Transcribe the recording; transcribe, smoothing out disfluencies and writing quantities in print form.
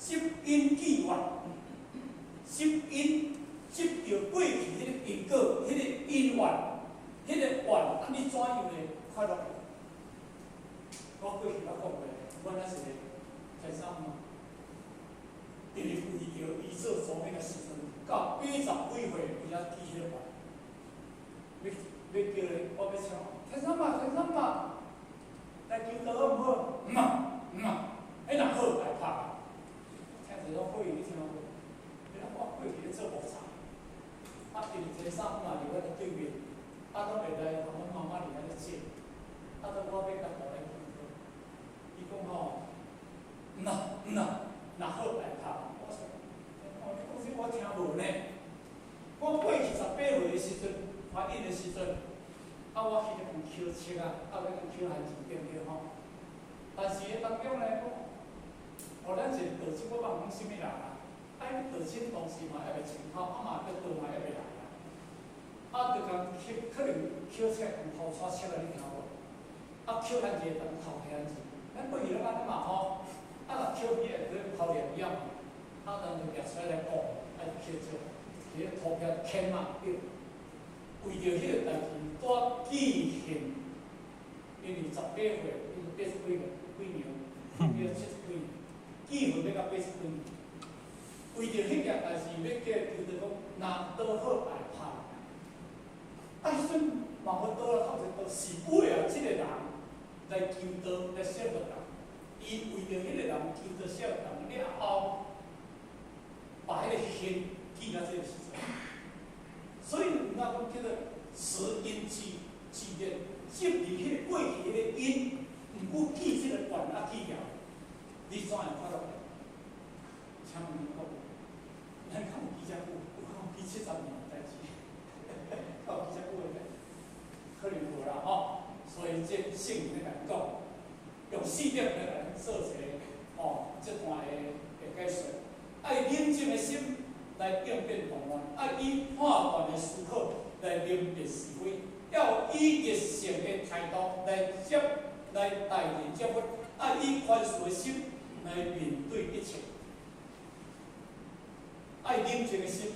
接因記願，接因接著過去彼个因果，彼个因緣，彼个願，啊，你怎樣會快樂？我過去捌講過，阮那一个先生嘛，伫咧為著伊做祖母的時陣，到八十幾歲，伊才記彼個願。欲欲叫咧，我欲請先生嘛，先生嘛，來求道好毋好？毋啊，毋啊，彼若好來拍。聽一種會你聽無？你諗我過去咧做木柴，啊，因為先生嘛佇阮的對面，啊，攏會來予阮媽媽佇遐咧借，啊，當我欲共倒來求道，伊講吼，毋啊，毋啊，若好來拍。我說，哦，你講這我聽無呢。我過去18歲的時陣，懷孕的時陣，啊，我去咧共抾粟啊，啊，欲共抾番薯對毋對吼？但是當中呢，講，予咱一個道親，我茫講啥物人啊？啊，伊道親當時嘛猶未穿口，啊嘛閣刀嘛猶未來啊。啊，就共抾可能抾粟共偷帶粟啊，你聽無？啊，抾番薯當偷番薯，咱過去攏按呢嘛吼。啊，若抾起來去偷驗驗，啊，咱就掠出來來講，啊，抾粟，佇咧塗壁牽嘛對。為著彼個代誌，帶記恨，因為18歲，伊80幾個幾年，變70幾年，記恨欲到80幾年。為著彼件代誌，欲叫求著講，若倒好來拍。啊，彼陣嘛無倒來，靠一個是為了這個人來求道來說服人。伊為著彼個人求道說服人了後，把彼個恨記到這個時陣。所以，毋通講叫做持因記記念，接佇彼個過去彼個因，毋過記這個願啊記牢，你怎會快樂？請問恁講，咱敢有記遮久？有敢有記70年的代誌？敢有記遮久的代誌？可能無啦吼。所以這聖言咧共咱講，用四點來共咱做一個吼，這段的解說。愛冷靜的心來應變動亂，愛以判斷的思考來明辨是非，要以熱誠的態度來接來待人接物，愛以寬恕的心來面對一切。愛冷靜的心